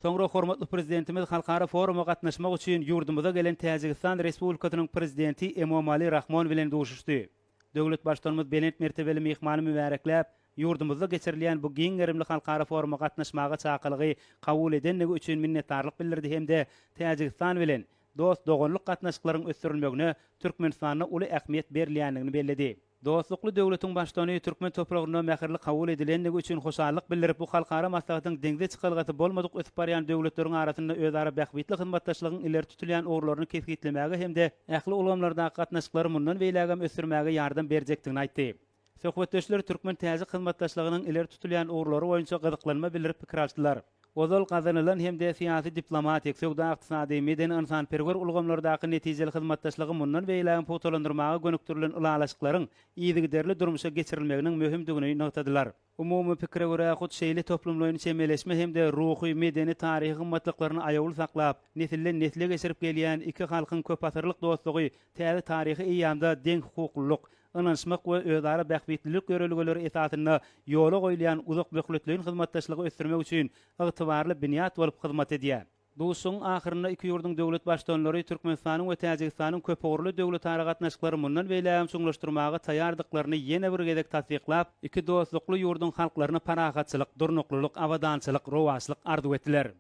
Soňra hormatly Prezidentimiz halkara foruma gatnaşmak üçin ýurdumyza gelen Täjigistan Respublikasynyň Prezidenti Emomali Rahmon bilen duşuşdy. Döwlet Baştutanymyz belent mertebeli myhmany mübärekläp, ýurdumyzda geçirilýän bu giň gerimli halkara foruma gatnaşmaga çakylygy kabul edendigi üçin minnetdarlyk bildirdi hem-de Täjigistan bilen dost-doganlyk gatnaşyklaryň ösdürilmegine Türkmenistanda uly ähmiýet berilýändigini belledi. Dostlukly döwletiň Baştutany türkmen topragynda mähirli kabul edilendigi üçin hoşallyk bildirip, bu halkara maslahatyň deňze çykalgasy bolmadyk ösüp barýan döwletleriň arasynda özara bähbitli hyzmatdaşlygyň ileri tutulýan ugurlaryny kesgitlemäge hem-de ähli ulgamlardaky gatnaşyklary mundan beýlägem ösdürmäge ýardam berjekdigini aýtdy. Söhbetdeşler türkmen-täjik hyzmatdaşlygynyň ileri tutulýan ugurlary boýunça gyzyklanma bildirip pikir alşdylar. Ozal gazanylan hem-de syýasy-diplomatik, söwda-ykdysady, medeni-ynsanperwer ulgamlardaky netijeli hyzmatdaşlygy mundan beýlägem pugtalandyrmaga gönükdirilen ylalaşyklaryň yzygiderli durmuşa geçirilmeginiň möhümdigini nygtadylar. Umumy pikire görä, hut şeýle toplumlaýyn çemeleşme hem-de ruhy, medeni, taryhy gymmatlyklaryny aýawly saklap, nesilden-nesle geçirip gelýän iki halkyň köpasyrlyk dostlugy täze taryhy eýýamda deňhukuklylyk, ynanyşmak we özara bähbitlilik ýörelgeleri esasynda ýola goýulýan uzakmöhletleýin hyzmatdaşlygy ösdürmek üçin ygtybarly binýat bolup hyzmat edýär. Duşuşygyň ahyrynda iki ýurduň döwlet Baştutanlary Türkmenistanyň we Täjigistanyň köpugurly döwletara gatnaşyklary mundan beýlägem çuňlaşdyrmaga taýýardyklaryny ýene bir gezek tassyklap, iki dostlukly ýurduň halklaryna parahatçylyk, durnuklylyk, abadançylyk, rowaçlyk arzuw etdiler.